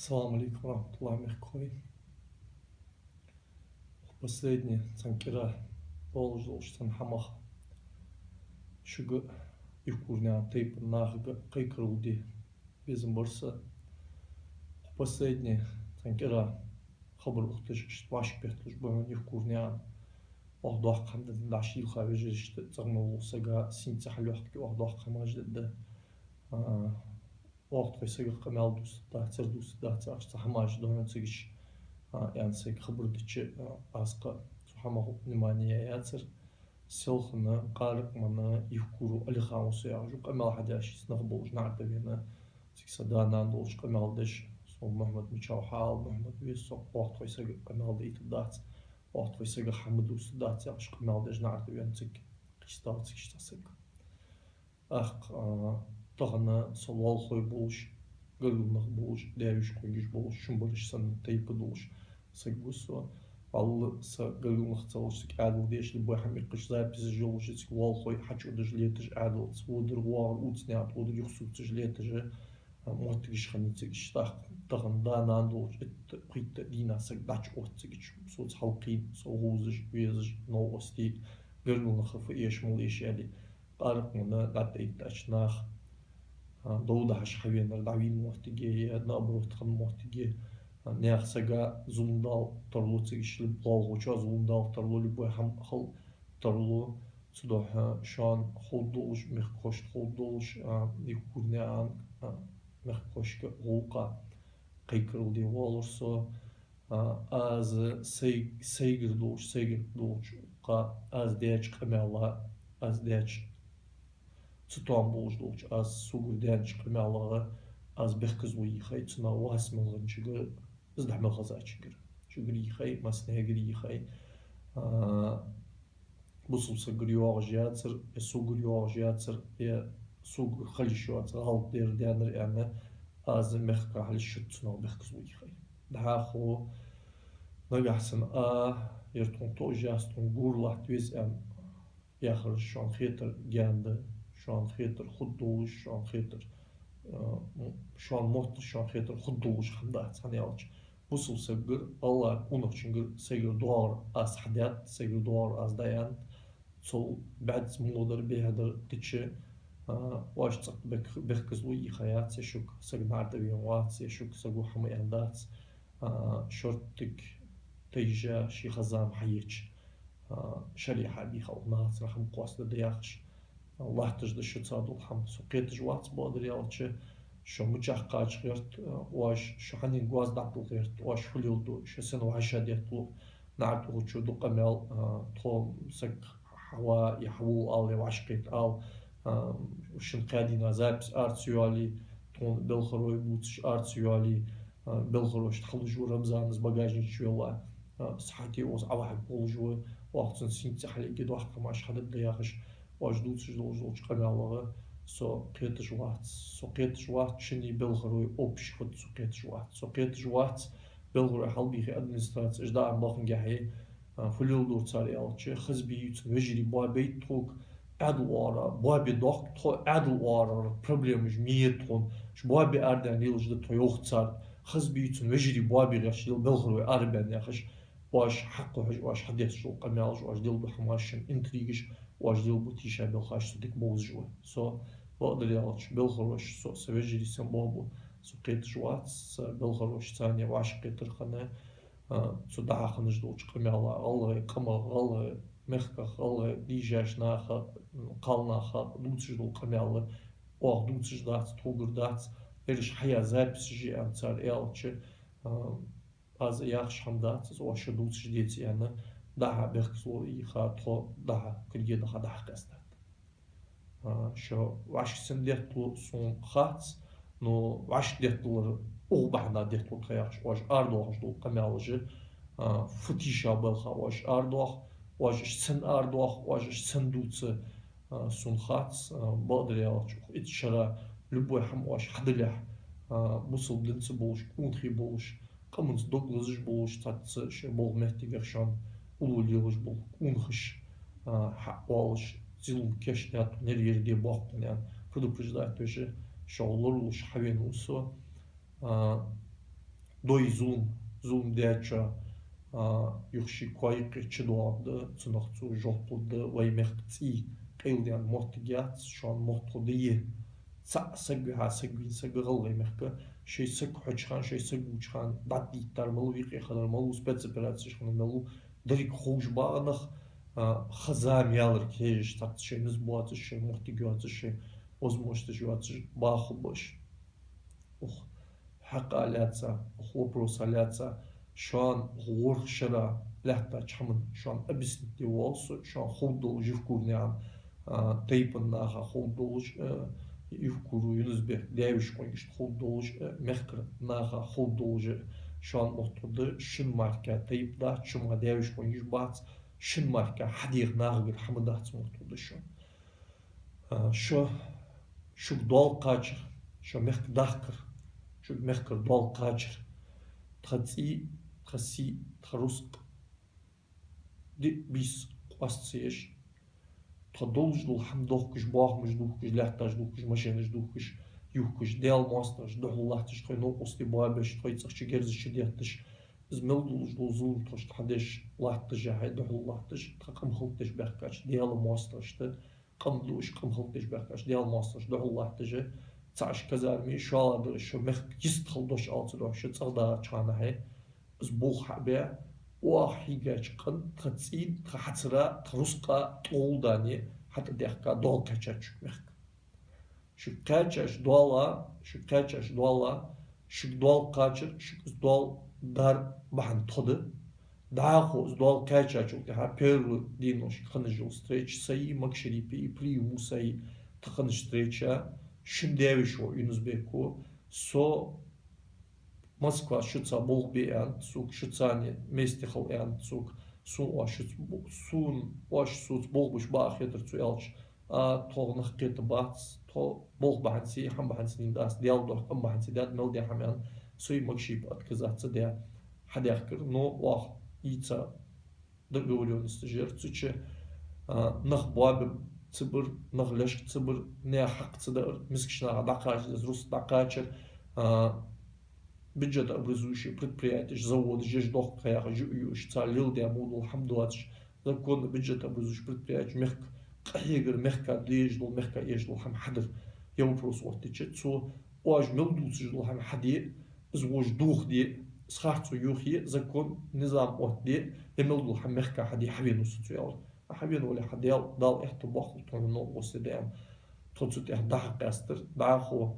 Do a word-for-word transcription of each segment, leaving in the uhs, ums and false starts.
Ассаламу Ӏалайкум ва рахьматуллахӀ, мехкахой. Последний цхьан кӀира болаш долаш цхьан хӀамах шуга, Евкуранаькъан тайпан нахага кхайкарал де безам бар са. Последний цхьан кӀира хабар ухийташ, иштта вӀашагӀбетталуш ба хьона Евкуранаькъан. Оаха доккха хӀама да дӀа шийла ха вежарашта, цӀагӀа мел волча сага синца хьалъоахкаргья оаха доккха хӀамаш да. А, оаха тхоай сагах къамаьл дувцаргдац, цар дувцаргдац яхаш цхьа хӀамаш да хьона цига, а, аьнна сайга хабар дича, а, аз-кх цу хӀамах внимание яь яцар. Селхан Къаракъ-Мана Евкуров Алихан ва со яхаш, къамаьл хьадеш, из нах болаш наӀарга вена, цига са да-нана долаш къамаьл деш, со Мухьмад мичав хьаала, Мухьмад веза со, оаха тхоай сагах къамаьл дайтаргдац, оаха тхоай сагах хӀама дувцаргдац яхаш къамаьл деш наӀарга вена цига, кхийсдал цига цхьа саг. ТӀаккха, а, тахан со лоалахой болаш, гаргара нах болаш, даь-веший къонгаш болаш, шун бараш санна тайпа долаш саг ва со. Валлахӏи, са гаргара нах ца хилча, цига Ӏаьдал деш, любой хӀама иккхаш, записаш йолаш, цига лоалахой хьачуудаш леташ Ӏаьдалца, водар воагӀар Уцнаькъа, водар Юхсурташ леташ, а, моттигаш хиннай цига. ТӀаккха тахан да-нана долаш, итт-пхийтта дийнахьа саг дӀачуотт цига. Соца хьалкхийна, со гӀовзаш, везаш, новкъостий, гаргара нах фу эш, мала эш аьле. Къаракъ-Мана дӀатӀаэттача наха, а, дов дахьаш хьавенар дӀавийна моттиге, е наоборот хинна моттиге, а, наьха сага зулам дала тарлу цига, лоалахочоа зулам дала тарлу, любой хӀама хила тарлу. Цудухьа шоана ховргдолаш, мехкахошта ховргдолаш, а, Евкуранаькъан, а, мехкахошка гӀулакха кхайкарал де воаллар со. А, аз сай-, сайгара долаш, сайгара долча, кхы аз даьча къамаьла, аз даьча цу тӀом болаш долча, аз согара даьннача къамаьлах аз бехказло йийхай, цунах вас мел хинначугара, из дӀа мел хазачугара, шугара йийхай, массанегара йийхай. А, бусалба сагагара йоагӀаш яцар, е согара йоагӀаш яцар, е согара хила йиш йоаца гӀалат дар даьннар аьнна, аз мехкахьа хилча шуца цунах бехказло йийхай. ДӀахо нагахьа санна а, ер тхона тоъаш яц, тхона гур латта веза аьнна яхар шоана хетар гаьна да, шоана хетар хургдолаш, шоана хетар, а, м, шоана мотташ, шоана хетар хургдолаш хӀама дац, хӀана аьлча бусалба сагагара, АллахӀа къонахчунгара сайгара доагӀар аз хьадаьд, сайгара доагӀар аз дӀааьннад, цул бӀаьзза мугӀадар, бехӀадар дича, а, оаш цӀаккха бехк-, бехказло йийха яц, е шуга саг наӀарга тӀавена вац, е шуга саго хӀама аьнна дац, а, шорттига тайжа ший хазам хьаеча, а, шариӀат бийха укх нахаца хӀама къоастаде яхаш, а, латташ да шуца дола хӀама. Со кхеташ вац, бакъдар аьлча, шо мичахьа кхача гӀерт, а, оаш, шо хьанна гӀоз дӀатӀал гӀерт, оаш фу леладу, шо сенна вӀашагӀдетталу, наӀарга тӀахочо ду къамаьл, а, тхо саг хьава е хьавола ала, е вӀашагӀкхета ала, а, шун кхаь дийнахьа запись ара ца йоалае, тхона белхарой бувцаш ара ца йоалае, а, белхарой иштта хьалуш ва, Рамзана из багажник чу велла, а, сахьате укхаза Ӏовахьаргволаш ва, оаха цун синца хьалъергья, доккха хӀамаш хьадергда яхаш, оаш дувцаш долаш долча къамаьлах со кхеташ вац, со кхеташ вац, шинне белхарой общий хӀама, со кхеташ вац, со кхеташ вац, белхарой хьалбийхе администраце, уж дӀа а бахингехьа, а, фу леладора цар аьлча, хазбе ювцан вежарий боабайт тхога, Ӏаьдал оагӀора боабе доахк тхо, Ӏаьдал оагӀорара проблемаш ма я тхона, уж боабе арадаьнна лелаш да тхо, йоах цар, хазбе ювцан вежарий боабе гӀерташ лела белхарой арабаьнна яхаш, оаш хьакхухьаш, оаш хьадетташ дола къамаьлаш, оаш леладу хӀамаш, шун интригаш, оаш лелабу тийша белхаш, со дика бовзаш ва. Со, бакъдар аьлча, белхарош, со, са вежарий сенна боабу, со кхеташ вац, са белхарош царна вӀашагӀкхетар хинна, а, цу дӀахо хиннаш долча къамаьлах, гӀалгӀай къамах, гӀалгӀай мехках, гӀалгӀай дийшача наха, кхалнаха дувцаш дола къамаьл оаха дувцаш дац, тхогара дац, ераш хьаяь записаш я аьнна цар аьлча, а, аз яхаш хӀама дац, аз оаш шо дувцаш деце аьнна, дӀахо бехказло йийха, тхо дӀахо кулге даха дӀахо къаьстад. А, шо вӀашка сенна детталу сона хац, но вӀашка детталар укх бахьанах детталу тха яхаш, оаш арадоахаш дола къамаьлаш, а, фу тийша белха оаш арадоах, оаш уж сенна арадоах, оаш уж сенна дувц, а, сона хац, а, бакъдар аьлча, укх итт шера любой хӀама оаш хьадалехь, а, бусалба динца болаш, къонахий болаш, къаманца дог лазаш болаш, цхьацца шоай болх меттигех шоана уллув лелаш бола къонахаш, а, хьаоалаш, зулам кийчдаьд тхона, ер-ер де боахк тхона аьнна, предупреждать деш, шоана лоралуш хьавена ва со. А, дой зулам, зулам даьчоа, а, юха ший кой кхы чудоагӀаргда, цунах цо жоп лургда, вай мехка цӀий къайладаьнна моттиг яц, шоана моттаргда е. ЦаӀ саг вихьа, саг вийна саг гӀалгӀай мехка, шоай саг хьоча хана, шоай саг вувча хана, дӀатӀадиттар малув, юкъе хиннар малув, спецоперацеш хиннар малув, деррига ховш багӀа нах, а, хоза зама яларга хьежаш, цхьацца шоай низ боацаш, шоай моттиг йоацаш, шоай возможносташ йоацаш багӀа хургба уж. Укх хьакъа лаьца, укх вопроса лаьца, шоана укх ворхӀ шера лаьттача хӀаман шоана объяснить де воалл со, шоана ховргдолаш Евкуровнаькъан, а, тайпан наха ховргдолаш, а, Евкуров Юнус-Бека даь-веший къонгашта ховргдолаш, а, мехкара наха ховргдолаш, шоана моттаргда, шун мара тайпа дац, шо мара даь-веший къонгаш бац, шун мара хьадеха нахагара хӀама дац моттаргда шоана. А, шо, шуга доал кхачар, шо мехка дахкар, шуга мехкара доал кхачар. Тха цӀий, тха сий, тха рузкъа диъ бийса къоаста ца еш, тхо долаш дола хӀама дохкаш, боахамаш духкаш, лаьтташ духкаш, машенаш духкаш, юхкаш, Даьла моастагӀашта духьал латташ, тхоай новкъостий боабеш, тхоай цӀагӀа чу герзаш чудетташ, из мел долаш дола зулам тхоашта хьадеш латташ а, хьай духьал латташ, тха къам хӀалакдеш баьхкача Даьла моастагӀашта, къам дуаш, къам хӀалакдеш баьхкача Даьла моастагӀашта духьал латташ а, цхьа уж казарми, шоллагӀа дар уж, шо мехка йистхила дош ала ца дохьаш, шо цӀагӀа дагӀача хана хье, из болх хьа а баь, оаха хьийгача къина тха цӀий, тха хьацар, тха рузкъа тӀагӀолла дани хьатӀадехка доал кхаьчад шуга мехка. Шуга кхаьчача доала, шуга кхаьчача доала, шуга доал кхачар, шуга из доал дар бахьан тхо да. ДӀахо из доал кхаьчачул тӀехьа первый дийнахьа шуга хинна йола встреча сай, Макшарипа, приём сай, тха хиннача встреча, шун даь-веший воӀ Юнус-Бека, со Москва шуца болх бе аьннад сога, шуца вместе хила аьннад сога, сона оаш шуца бо-, сона оаш соца болх беш ба а хетар цо аьлча, а, тхо нах кхетаргбац, тхо болх бахьанца, хӀама бахьанца дийна дац, Даьла духьа, къам бахьанца даьд, мел даь хӀама аьнна, со а Макшарипа отказаться даь хьадаьхкар, но оаха ийца договорённосташ яр, цу чу, а, нах боабе ца бар, нах лечкъа ца бар, наьха хьакъ ца даар, мискача наха дӀакхача деза рузкъа дӀакхачар, а, бюджетообразующие предприятеш, заводаш, еш дохка яха жу юаш, цар леладаь мо дола хӀама доацаш, законно бюджетообразующие предприятеш, мехка къахьегар, мехка дезаш дола, мехка эшаш дола хӀама хьадар. Е вопрос оттача, цо оаш мел дувцаш дола хӀама хьаде, из вож дохаде, из харцо йохае, закон, низам оттаде, е мел дола хӀама мехка хьаде, хьавена ва со цо аьлар. А хьавена вале, хьа Дал-, Дала аьттув боаккхалба тхона новкъостий даьнна. Тхо цу тӀехьа дӀа-хьа къаьстар, дӀахо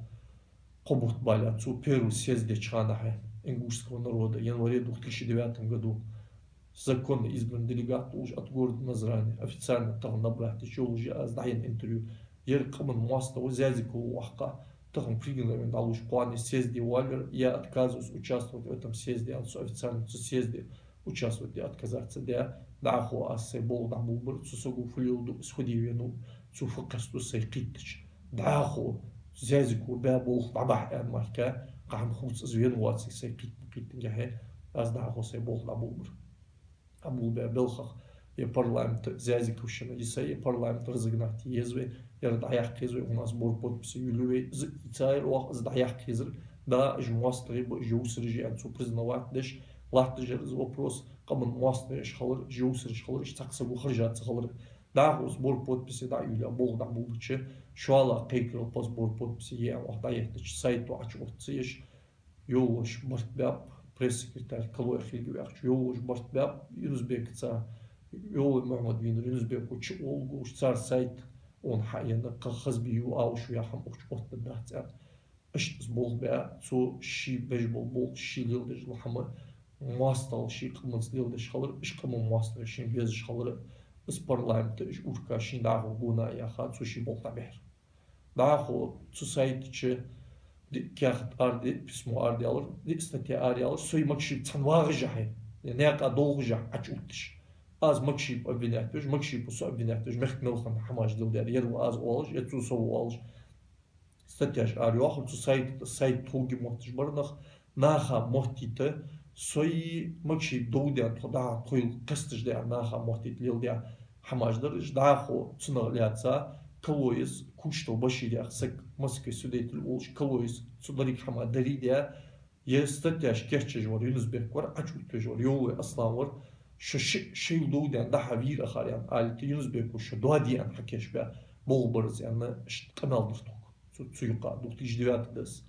кхо бутт бале, цу первый съезд деча хана хье, ингушского народа, январе две тысячи девятом году. Законно избранный делегат волаш от города Назрани, официально тахан набрать дича йолаш я аз дӀаенна интервью. Ер къаман моастагӀа ва, Зязиков ва воккха, тахан Пригородни дӀалуш кхоане съезде валар, я отказываюсь участвовать в этом съезде, аьнна, со официально цу съезде участвовать де отказаться даь, дӀахо аз сай болх дӀаболабар, цу саго фу леладу, из фу де венав, цо фу кхестаду сай кхийттача. ДӀахо Зязиков баь болх дӀабахьа аьнна мара кхы хӀама хувц, из вена воацилга сай кхийттача, кхийттача хье, аз дӀахо сай болх дӀаболабар. Абулбе белхах, е парламент Зязиков шийна йиса, е парламент разогнать е еза вай, яр дӀаяккха еза вай, у нас сбор подписей юллу вай, из ийцаяр оаха, из дӀаяккха езар. Да, уж моастагӀий ба, уж йовсараш я аьнна цо признавать деш, латташ яр из вопрос, къаман моастагӀий уж хилар, уж йовсараш хилар, уж цхьаккха саго хержа ца хилар. ДӀахо сбор подписей дӀа а юлле, болх дӀаболабича, шоллагӀа кхайкарал по сбор подписей е аьнна оаха дӀаеттача сайто Ӏочуоттац уж, йолаш барт баьб, пресс-секретарь Калой Ахильга ваьхача, йолаш барт баьб Юнус-Бекаца, Йовлой Мухьмад вийнар Юнус-Бека чу волга, уж цар сайт он хьаена, кхы хазбе ю алуш ваь хӀама укх чу оттадац аьнна. Иштта из болх баь, цо ший беш бола болх, ший леладеш дола хӀама, моастагӀал ший къаманца леладеш хилар, уж къаман моастагӀий шийна безаш хилар, из парламента, уж урка шийна дӀахо гона а яьха, цо ший болх дӀабихьар. ДӀахо цу сайта чу диъ каьхат араде, письмо арадаьлар, диъ статья араялар, со е Макшарипа цхьана вагӀаш а хье, е наькъа долхаш а хье Ӏочуотташ. Аз Макшарипа обвинять веш, Макшарипа со обвинять веш, мехка мел хинна хӀамаш леладаьр, ер ва аз оалаш, е цо со ва оалаш. Статьяш арайоахар цу сайта, сайт тхоге мотташ бар нах, наха моттийта, со е Макшарипа дов даьнна тхо дӀа тхоайла кхесташ даь, наха моттийта леладаь хӀамаш дар уж. ДӀахо цунах лаьца Калоес, Куштов Башир яха саг, Москве свидетель волаш, Калоес цу деррига хӀама дарий даь, Ер статьяш кийчъеш вар Юнус-Бек вар, Ӏочуоттавеш вар Йовлой Аслан вар, шо ши-, шоайла дов даьнна дӀа-хьа вийра акхар аьнна, аьлча, Юнус-Бека шо доаде аьнна хьакийчбаь болх бар из аьнна, иштта къамаьл дир тхога. Цу, цу юкъа, две тысячи девятом да из.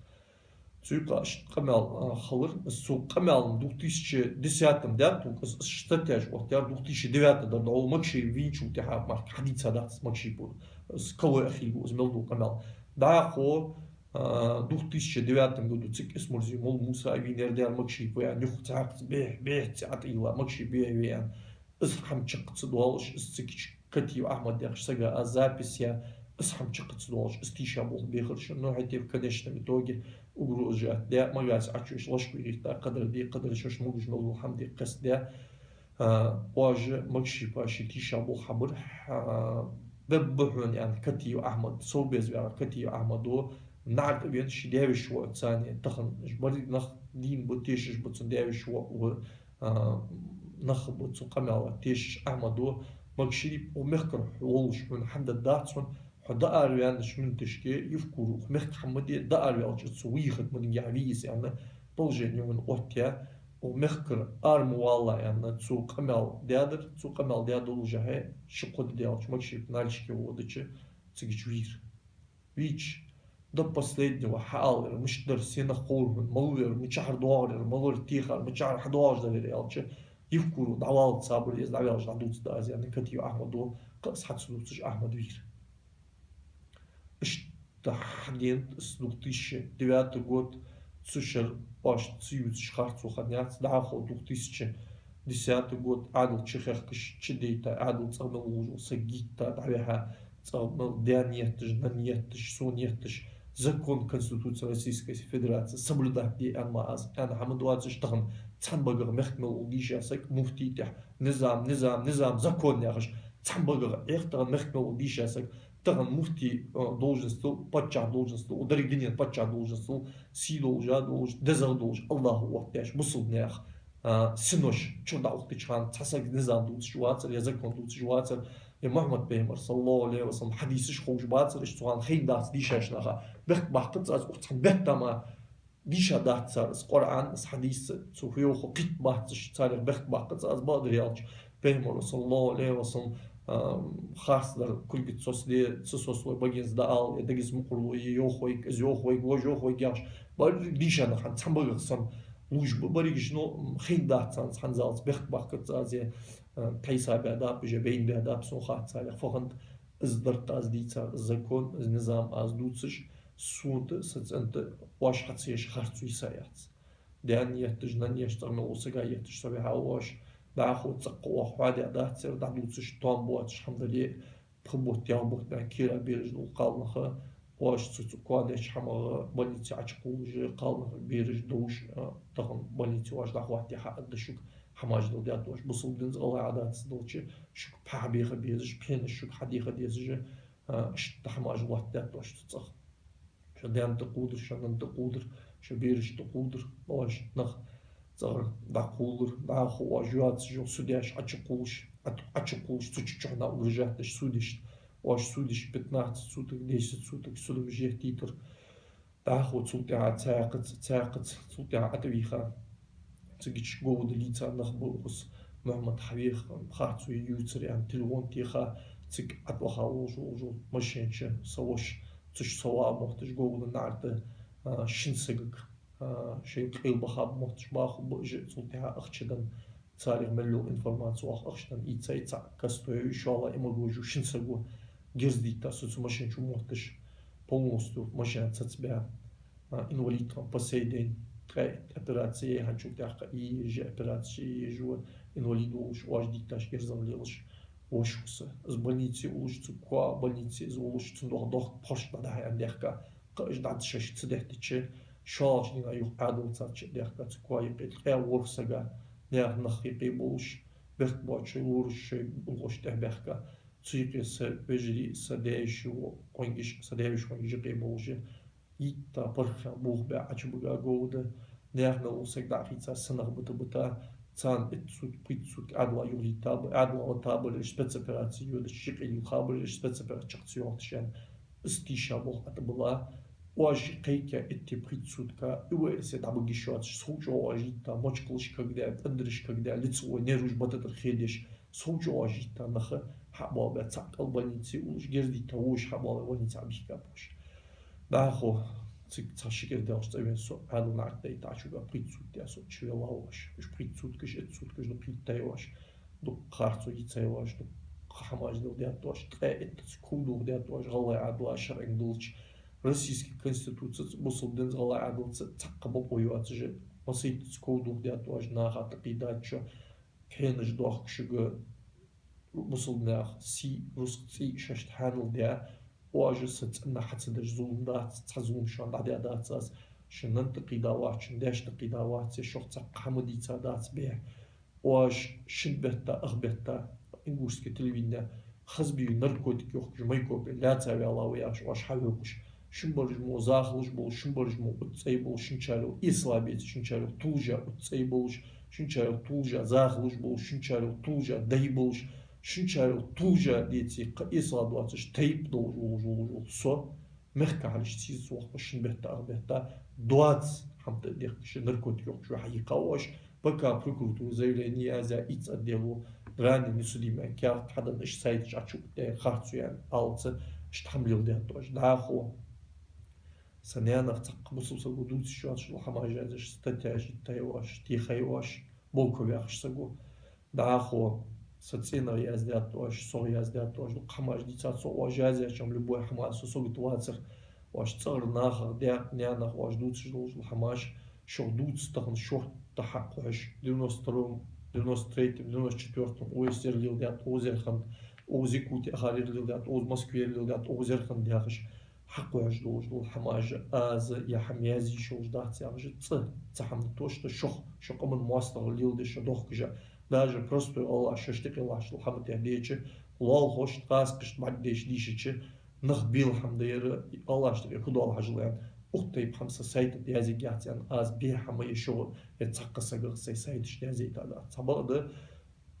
Цу юкъа иштта къамаьл, а, хилар. Из цу къамаьл две тысячи десятом даьд тхога, из, из статьяш оттаяьр, две тысячи девятом дар дӀо, Макшиев вийначул тӀехьагӀа мара хьадийца дац Макшиева. Из калой ахилга из мел дола къамаьл. ДӀахо, а, две тысячи девятом году цига Эсмурзиев молла Муса вийнар дар Макшиев веан, юха цхьаькхаза бехк, бехк ца Ӏатийла, Макшиев бехк веан. Из хӀама чакх ца доалаш, из цига Катиев Ахьмад яхаш сага а запись я, из хӀама чакх ца доалаш, из тийша болх бехар шоана. Ну, хӀаьта в конечном итоге угроза жат де, магаца Ӏочуеш лашкъа вийрийта, кхадар де, кхадар шоаш могаш мел дола хӀама де кхеста де. А, оаш Макшиепа ший тийша болх хьабир, а, бебба хьона аьнна Катиев Ахьмад, совбеза ваьгӀа Катиев Ахьмада, наӀарга вена ший даь-веший воӀ царна, тахан баррига нах дийна ба, тешаш ба цун даь-веший воӀ ва, а, нах ба цу къамаьла тешаш Ахьмада, Макшиеп, укх мехкара хьо волаш хьона хӀама дац хьона, хьо дӀаараваьннача минуташка Евкуров укх мехка хӀама де, дӀаараваьлча цо вийхад ма динге хьа вийса аьнна, положени хьона оттаяь, укх мехкара ара ма вала аьнна, цо къамаьл даьдар, цо къамаьл даь долашехьа, ши-кхо ди даьлча Макшиеп Нальчике водача, цига вийра. Вийча, до последнего хьаалар, мишта дар, сенах ховр хьона, малав ер, мичахьара доагӀар ер, малар техар, мичахьара хьадоагӀаш дар ер аьлча, Евкуров дӀаваллалца сабар еза, дӀаваьлча дӀадувцаргда аз аьнна, Катиев Ахьмада, кхы а хьа ца дувцаш Ахьмад вийра. Иштта хьаденад из две тысячи девятый год, цу шера оаш ца ювцаш харцо хиннаяц, дӀахо две тысячи десятый год, Ӏаьдал чухехкаш, чудайта, Ӏаьдал цӀагӀа мел волаш вола саг гӀетта, дӀавихьа, цӀагӀа мел даьна етташ, наьна етташ, сона етташ, закон, Конституция Российской Федерации соблюдать де аьнна ма аз, аьнна хӀама доацаш, тахан цхьан багах мехка мел вола дийша саг, муфтий тӀехьа, низам, низам, низам, закон яхаш, цхьан багах Ӏех тахан мехка мел вола дийша саг, тахан муфтий, а, должностал, паччахь должностал, деррига дунен паччахь должностал, сий долаш, а долаш, дезагӀа долаш, АллахӀа оттадаьча бусалба наьха, а, синош чура дӀаухийтача хана, цхьа саг низам дувцаш вацар, е закон дувцаш вацар, е Мухьаммад пайхамара, саллаллахӀу Ӏалайхи ва саллам, хьадисаш ховш бацар, иштта цу хана хайна дац дийшача наха. Бехк баккхац аз, укх цхьан бетта ма дийша дац цар из Къуръан, из хьадис, цу хьоьху кхитта бац уж, царех бехк баккхац аз, бакъдар аьлча, пайхамара, саллаллахӀу Ӏалайхи ва саллам, а, харцдар кулгаца сосде, ца сосой багенца дӀаала, е дегаза мукъарло, е йоах вайга, из йоах вайга, вож йоах вайга яхаш, баррига дийша нах хьан цхьан багах санна лувш ба, берригаш, ну, хайна дац царна, цхьан залца бехк баккхац аз, е, а, тхьайса баь даб, е байна баь даб, сона хац царех фу хиннад, из дар-кх аз дийцар, закон, из низам аз дувцаш, сона тӀа, са цӀен тӀа оаш хьа ца еш харцо йиса яц. Даьна етташ, наьна етташ, цӀагӀа мел волча сага етташ со вихьав оаш, дӀахо цӀаккха оаха хьоадаь дац ер, дӀадувцаш, тоам боацаш хӀама дале, пхи бутт, ялх бутт баьнна кера бераш дола кхалнах, оаш цу, цу коа деча хӀамах больнице Ӏочукхувлаш, кхалнах бераш довш, а, тахан больнице оаш дӀахоттае хьааргда шуга, хӀамаш дала даьд оаш. Бусалба динца гӀалгӀай Ӏадатаца далча, шуга пхьа беха безаш, пхенаш шуга хьадеха дезаш, а, иштта хӀамаш лоаттадаьд оаш цу цӀагӀа. Шо даьна тӀакхувдар, шо наьна тӀакхувдар, шо берашта тӀакхувдар, оаш нах цӀагӀара дӀакхувлар, дӀахо оаш йоацаш йола судьяш Ӏочукхувлаш, Ӏо-, Ӏочукхувлаш, цу чу чухьнахьа угрожать деш судьяшта, оаш судьяшта пятнадцать суток, десять суток судам жеттийтар. ДӀахо цул тӀехьа цхьаькхаза, цхьаькхаза, цул тӀехьа ӀотӀавийха. Цигача говда лийца нах ба укхаза, Мухьаммад хьавеха, харцо ювцар аьнна, телефон теха, цига ӀотӀаваха волаш, волаш вола машен чу са воша, цу чу со ваха мотташ, говда наӀарга, а, шин сагага, а, шоай къайла баха мотташ бахаргба уж, цул тӀехьа ахча денна, царех мел йола информаци оаха ахча денна ийца, цхьа кастой, шоллагӀа, имагожу шин саго герз дийттар со цу машен чу мотташ, полностью машен цацбаь, а, инвалид хинна по сей день, ткъаь итт операци яь, хӀанзчул тӀехьагӀа ийя езаш, операци яь езаш ва, инвалид волаш, оаш дийтташ герзам лелаш, воша ва со. Из больнице уллаш, цу коа больнице из уллаш, цун дох-, дохк пхьошка дӀадахьа аьнна даьхка, кхы а уж дӀа шоашка ца деттача, шоллагӀча дийнахьа юха Ӏаьдалца чу а даьхка, цу коа юкъе ткъаь ворхӀ сага, наьха нах юкъе болаш, бехк боацаш, лораша шоай улхаш тӀехьа баьхка, цу юкъе са вежарий, са даь-йиший воӀ кхонгаш, са даь-веший кхонгаш юкъе болаш, йитта паргӀата бух баь Ӏочубига говда, наьха мел вола саг дӀа а хийца, са нах бита-бита, царна итт сутка, пхийтта сутка Ӏаьдала юхалийтта ба, Ӏаьдала латта бале, спецопераци йодача, юкъе йилха бале, спецопераци чакх ца йоагӀаш аьнна, из тийша болх ӀотӀабилла, Оаш кхайкача итт-пхийтта сутка, и вай эсе дӀабагиш йоацаш, сов чӀоагӀа оаш йитта, мочкалаш кагдаь, пӀандараш кагдаь, лицевой нерваш бата тӀара хедеш, сов чӀоагӀа оаш йитта нах хьабоалабаь, цхьаккха больнице уллаш, герз дийтта вож хьабоалабаь, больнице Ӏобийхкаб оаш. ДӀахо цига цхьа ши кӀира даьлча цӀавена со, Ӏаьдал наӀарга дайта Ӏочуга, пхийтта сутка даь со, чувелла оаш. Уж пхийтта суткаш, итт суткаш дукха йиттай оаш, дукха харцо йицай оаш, дукха хӀамаш леладаьд оаш, ткъаь иттаза ков дохадаьд оаш, гӀалгӀай Ӏаьдала шарӀанга диллача, российски конституцеца, бусалба динца, гӀалгӀай Ӏаьдалца цхьаккха бокъо йоацаш, масийтаза ков дохадаьд оаш, наха тӀакхийдача, кхенаш дохкашка, бусалба наьха сий, рузкъа, цӀий шоашта хьаьнал даь, оаш са цӀенна хьа ца деш зулам дац, цхьа зулам шоана дӀадаь дац аз, шун нанна тӀакхийда вац, шун даьшта тӀакхийда вац, е шух цхьаккха хӀама дийца дац бе. Оаш шин бетта, ах бетта, ингушски телевидене, хазбий наркотик йохкаш, майкопе лаьца ваьнна ва яхаш, оаш хьавоькхаш, шун бараш мо захалаш болаш, шун бараш мо уццӀай болаш, шунчарел эсала беце, шунчарел тулжа уццӀай болаш, шунчарел тулжа захалаш болаш, шунчарел тулжа дай болаш, шунчарел тулжа деце, кхы эсала доацаш тайпа долаш, волаш, волаш, волаш. Со мехкахьараш сийза вахка шин бетта, ах бетта, доаца хӀама тӀа дехкаш, наркотик йохкаш ва хьайийкха оаш, пока прокуратура заявлени язъяь, итт отдело, ранее несудимое каьхат хьаденна, иштта сайта чу Ӏочуоттаяь, харцо яьнна, алца, иштта хӀама леладаьд оаш. ДӀахо са наьнах цхьаккха бусалба саго дувцаш йоацаш дола хӀамаш язъеш, статьяш йиттай оаш, техай оаш, Боков яхаш саго. ДӀахо са цӀенах яздаьд оаш, сох яздаьд оаш, дукха хӀамаш дийцад со, оаш язъяьча хӀама, любой хӀама, со сагота вацар, оаш цӀагӀара нахах, даьх, наьнах оаш дувцаш долаш дола хӀамаш, шух дувца тахан шортта хьакхухьаш, девяносто втором, девяносто третьем, девяносто четвёртом ОС-ера леладаьд, укхаза ер хиннад, укхаза Якутера ахар ер леладаьд, укхаза Москвера леладаьд, укхаза ер хиннад яхаш, хьакхухьаш долаш дола хӀамаш, аз ер хӀама язъе йиш йолаш дац яхаш, цӀи цхьа хӀама да, то что шух, шо къаман моастагӀал леладеш, шо дохкаш, даже простой гӀалгӀаш шоашта юкъе латташ дола хӀама тӀехьа деча, лоалахошта, кхасакхашта бӀаргадайча, дийшача, нах бела хӀама да ер, гӀалгӀашта юкъе фу доал хьажал аьнна, укх тайпа хӀама са сайта тӀа язъергьяц аьнна, аз бехк ма бий шуга, е цхьаккха сагах сай сайташта язъяйта дац. Цхьабакъда,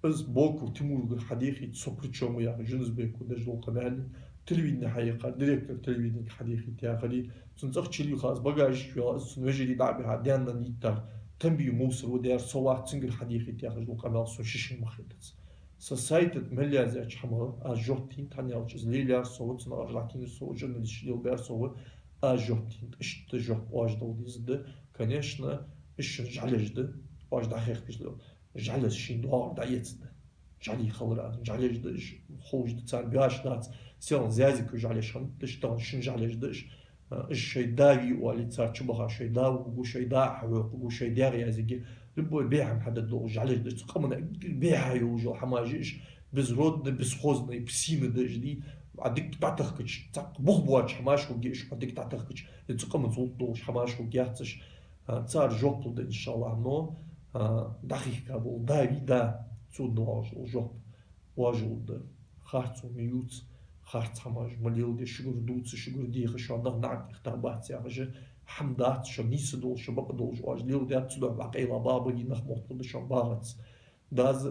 из Боков Тимурга хьадийхийта, со при чём ва яхаш, Жиназбека деш дола къамаьл, телевидене хьаяьккхар, директор телевиденега хьадийхийта яхар, цун цӀагӀа чулийха, из багажнича вела, из цун вежарий дӀа а бихьа, даьна-нанна йиттар, Тамбий Мовсар ва дер, со вац цунгара хьадийхийта яхаш дола къамаьл сона шишша ма хетац. Са сайта тӀа мел язъяьча хӀамах аз жоп тийнад, хӀана аьлча из лелаяьр со ва, цунах аржа дӀатийнар со ва, журналисташ лелабаьр со ва, аз жоп тийнад. Иштта жоп оаш дала дезаш да, конечно, из шун жӀалеш да, оаш дӀахехкаш лел. ЖӀалеш шийна доагӀар дӀаэцаргда. ЖӀалий хилар а жӀалеш да уж, ховш да царна, беш дац, селхан Зязиков жӀалеш хиннад уж, тахан шун жӀалеш да уж. А, уж шоай да вий оале, цар чубаха шоай да воагӀаргва, шоай да хьавоаккхаргва, шоай даьга язъергья. Любой бехк хьадергдолаш жӀалеш да уж, цу къаман бехк йолаш йола хӀамаш я уж, безродный, бесхозный псины да уж, дий. Ӏа дика дӀатахкача, цхьаккха бух боацаш хӀамаш хургья уж, Ӏа дика дӀатахкача, е цу къаманца гӀулакх долаш хӀамаш хургьяц уж. А, цар жоп лургда, иншаллахӀ, но, а, дӀахийхка бола да вий, да, цунна доагӀаш дола жоп оаш лургда. Харцо ма ювца, харц хӀамаш ма леладе, шугара дувца, шугара деха, шоана нах наӀарга ихта бац яхаш хӀама дац, шо нийса долаш, шо бакъ долаш оаш леладаьд, цудухьа бакъ къайла баха багий, нах моттаргда шоана багӀац. Дас,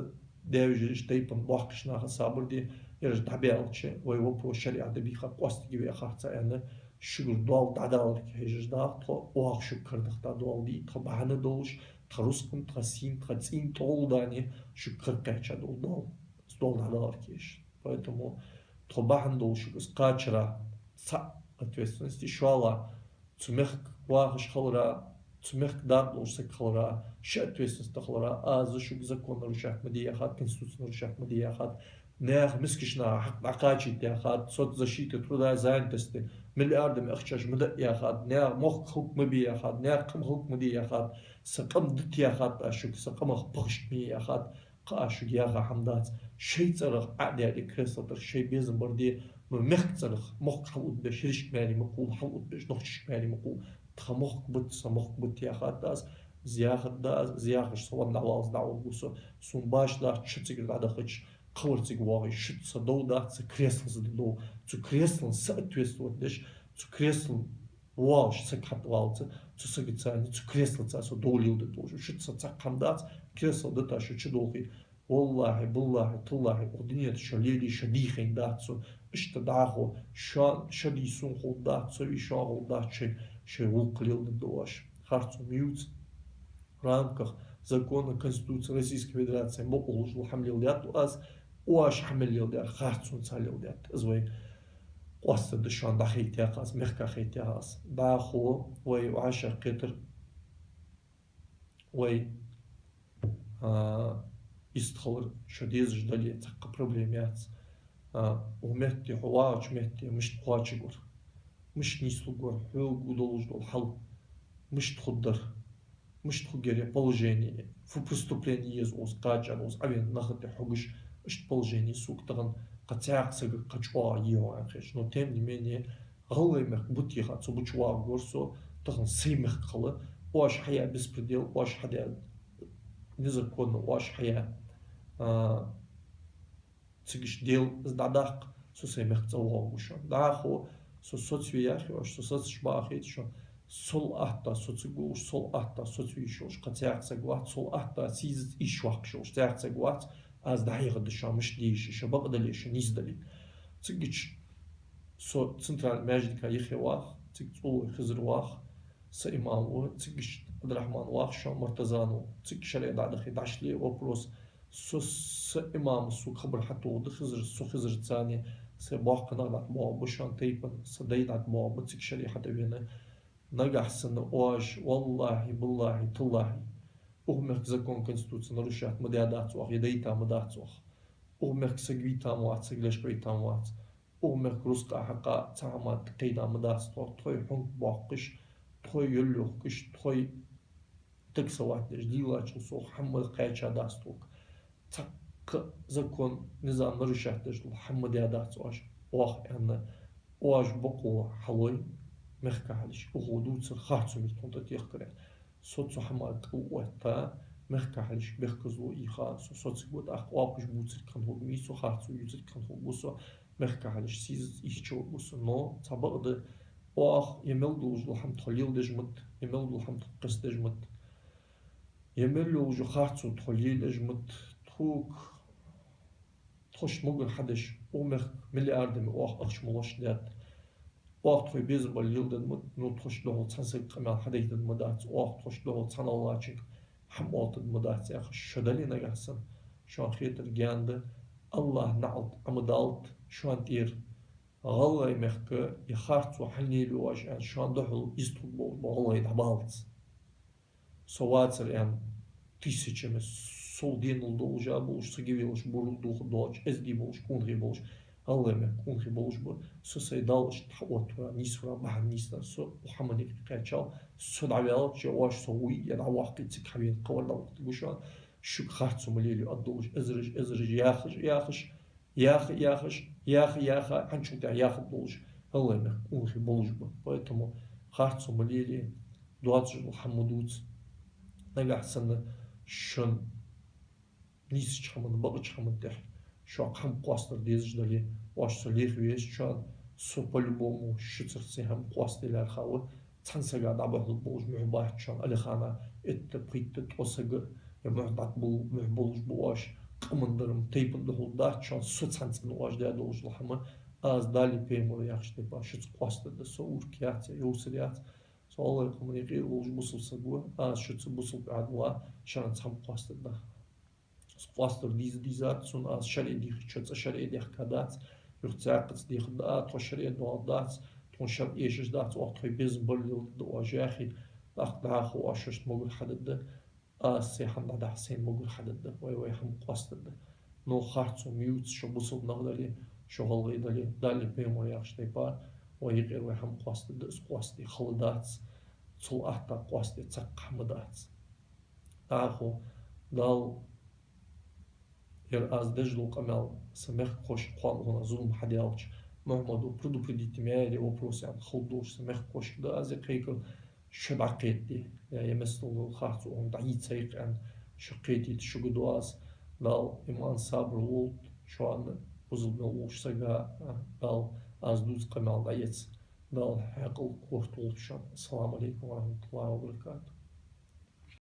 даь-вежарий, иштта тайпан боккхийча наха сабар де, ераш дӀабаьлча, вай вопрос шариӀата тӀа бийха, къоастаде вай харца аьнна, шугара доал дӀадаларга хьежаш даха, тхо оаха шуга кара даха доал дий, тха бахьан долаш, тха рузкъан, тха сийна, тха цӀийна тӀагӀолла дани шуга кара кхаьча дола доал, из доал дӀадаларга хьежаш. Поэтому тхо бахьан долаш шуга из кхачара цхьа ответственность, шоллагӀа, цу мехка вахаш хилара, цу мехка дакъа долаш саг хилара, ши ответственность тӀа хилара, аз шуга закон нарушать ма де яхад, конституци нарушать ма де яхад, наьха мискача наьха хьакъ дӀакхачийта яхад, соцзащиты, труда, занятости миллиардами ахчаш ма даа яхад, наьха мохк хӀалак ма бе яхад, наьха къам хӀалак ма де яхад, са къам дита яхад аз шуга, са къамах пхашт ма е яхад, кхы аз шуга яха хӀама дац. Шоай цӀерах Ӏа а даьле, кресло тӀара шоай безам бар де, но мехка цӀерах мохк хьалъоттабеш, хӀирашка маьре ма кхувла, хьалъоттабеш, нохчашка маьре ма кхувла. Тха мохк бита, са мохк бита яхад аз, из яхар да аз, из яхаш со венна дӀаваллалца дӀагӀоргва со. Сона башха дац шо цигара дӀадахача, кхывар цига воагӀе, шуца са дов дац, са креслаца да дов. Цу креслан соответствовать деш, цу креслан воагӀаш саг хьатӀаваллалца, цу сагаца, цу креслаца со дов леладе долаш. Шуца цхьаккха хӀама дац, кресло дита шо чудолхе. ВаллахӀи, биллахӀи, таллахӀи, укх дунен тӀа шо лелае, шо дийхайна дац со. Иштта дӀахо шоана, шо дийсун хургдац, со вий шоана хургдац, шоай, шоай гӀулакх леладергда оаш. Харцо ма ювца. В рамках закона, Конституции Российской Федерации бокъо хулаш дола хӀама леладаьд аз, оаш хӀама леладаьр харцонца леладаьд. Из вай къоастаргда шоана, дӀахайтаяц аз, мехка хайтаяц аз. ДӀахо вай вӀашагӀкхетар, вай, а, йистхилар шо дезаш дале, цхьаккха проблема яц. А, укх метте, хьо вагӀача метте мишта кхоачаргвар, мишта нийслургвар, хьога долаш дола хьал мишта хургдар, мишта хургьяр ер положени, фу преступлени еза укхаза кхача, укхаза Ӏовена нах тӀа хьогаш, иштта положени сога тахан кхы цхьаккха сагага кхы чӀоагӀа е хьо аьнна хеташ. Но тем не менее, ГӀалгӀай мехка бутеха цу буча вагӀаргвар со, тахан сай мехка хила, оаш хьаяь беспредел, оаш хьадаь незаконно, оаш хьаяь, а, цига иштта Даьла из дӀадаккха, со сай мехка цӀавоагӀаргва шоана. ДӀахо со соцаве яхий оаш, со соцаш ба а хеташ шоана, сол атта соцаргволаш, сол атта соцавеш йолаш кхы цхьаккха саг вац, сол атта сийзаца ийша ваккхаш йолаш цхьаккха саг вац, аз дӀахьехаргда шоана мишта де йиш я, шо бакъдале, шо нийсдале. Цигача со центральни маьждига юхе вах, цига ЦӀулой Хизар вах, са имам ва, цигача Ӏабдрахьман вах шоана, Муртазан ва, цига шариӀат дӀадахе дӀашле вопрос. Со, са имама сога хабар хьатохаргда Хизарца, со Хизарца цхьана сай боккхий нах дӀатӀабоагӀаргба шоана тайпан, са дай дӀатӀабоагӀаргба, цига шариӀат хьатӀавена. Нагахьа санна оаш, валлахӀи, биллахӀи, таллахӀи, укх мехка закон, Конституци нарушать ма даьдац оаха, е дайта ма дац оаха. Укх мехка саг вийта ма вац, саг лечкъавайта ма вац. Укх мехка рузкъа хьакха, цхьа хӀама тӀакхийда ма дац тхо, тхоай хьунка боаккхаш, тхоай йолла йохкаш, тхоай таксовать деш, дийлачул совгӀа хӀама кхаьча дац тхога. Цхьаккха закон, низам нарушать деш дола хӀама даьдац оаш, оаха аьнна, оаш бокъо хьалой, мехка хьалхашка ухо дувцар харцо мел тхона тӀатехкар аьнна. Со цу хӀаман кӀал отта, мехка хьалхашка бехказло ийха, со соцаргва, тӀаккха оапаш бувцаргхилар ма вий со, харцо ювцаргхилар ма вий со, мехка хьалхашка сийзаца ийшача варгва со. Но цхьабакъда, оаха е мел долаш дола хӀама тхо леладеш ма да, е мел дола хӀама тхо кхестадеш ма да, е мел йолаш йола харцо тхо лелаеш ма да, тхога тхоашта могар хьадеш, укх мехка миллиардами оаха ахча ма лочкъадаьд. Оаха тхоай безам бале леладергда ма да, но тхоашта духьал цхьан сага къамаьл хьадайтаргда ма дац, оаха тхоашта духьал цхьан гӀалгӀачунга хӀама оалийтаргда ма дац яхаш шо дале нагахьа санна, шоана хетар гаьна да, АллахӀа наӀалт Ӏомадалда шоана тӀера. ГӀалгӀай мехка е харцо хьанна лелаю оаш аьнна, шоана духьал йистхургболаш бола гӀалгӀай дӀабаллалца. Со вацар аьнна, тысячами сол денал долаш а болаш, са гивелаш бур духар долаш, эздий болаш, къонахий болаш, гӀалгӀай мехка къонахий болаш ба. Со сай Далла иштта хьаоттавара, нийсвара, бахьан нийсвара, со укх хӀаманга кхаьчав, со дӀаваьлча, е оаш со вуй, е дӀаваккхий, цига хьавена кхавар дӀаваккхаргва шоана, шуга харцо ма лелаю аргдолаш, эзараш, эзараш яхаш, яхаш, яха, яхаш, яха, яха, хьанчул тӀехьа яхаргдолаш, гӀалгӀай мехка къонахий болаш ба. Поэтому харцо ма лелае, доацаш дола хӀама ма дувца. Нагахьа санна шоана нийсача хӀаман, бакъача хӀаман тӀехьа шоана хӀама къоастадар дезаш дале, оаш со леха везача, со по-любому шуцара сай хӀама къоастаде лаьрхӀа ва. Цхьан сага дӀабахьалургболаш муьхь бац шоана, Алихана, итт, пхийтта, ткъо сага, е муьхь дӀатӀабул-, муьхь болаш ба оаш, къаман дарам, тайпан духьал дац шоана, со цхьан цӀена оаш даь долаш дола хӀама, аз Далла, пайхамара яхача тайпара шуца къоастаргда, со урк яц, е йовсар яц, со гӀалгӀай къаман юкъера волаш бусалба саг ва, аз шуца бусалба Ӏаьдала шоана цхьа хӀама къоастаргда. Из къоастадар дийза дийзад сона, аз шариӀат дийхача цкъа шариӀат дехка дац, юха цхьаькхаза дехаргда а, тхо шариӀат доагӀаргдац, тхона шариӀат эшаш дац, оаха тхоай безам бале леладергда оаш яхе, тӀаккха дӀахо оаш шоашта могар хьадергда, аз сай хӀама дӀадахьа сайна могар хьадергда, вай вай хӀама къоастаргда. Но харцо ма ювца, шо бусалба нах дале, шо гӀалгӀай дале, Далла, пайхамара яхача тайпара вай юкъера вай хӀама къоастаргда, из къоастаде хала дац, цул атта къоастаде цхьаккха хӀама дац. ДӀахо Дала, ер аз деш дола къамаьл са мехкахошка кхоана хӀана зулам хьадаьлча, Мухьаммада предупредить ма яьй ер вопрос аьнна хала долаш са мехкахошка да аз е кхайкар, шо дӀакхетаде, е, е мел дола харцо хӀама дӀайийца йиш я аьнна, шо кхетийта шуга ду аз. Дала иман, сабар лолда шоана, бусалба мел волча сага, а, Дала аз дувца къамаьл дӀаэца Дала хьаькъал, корта лолда шоана. Ассаламу Ӏалайкум ва рахьматуллахӀи ва баракатухӀ.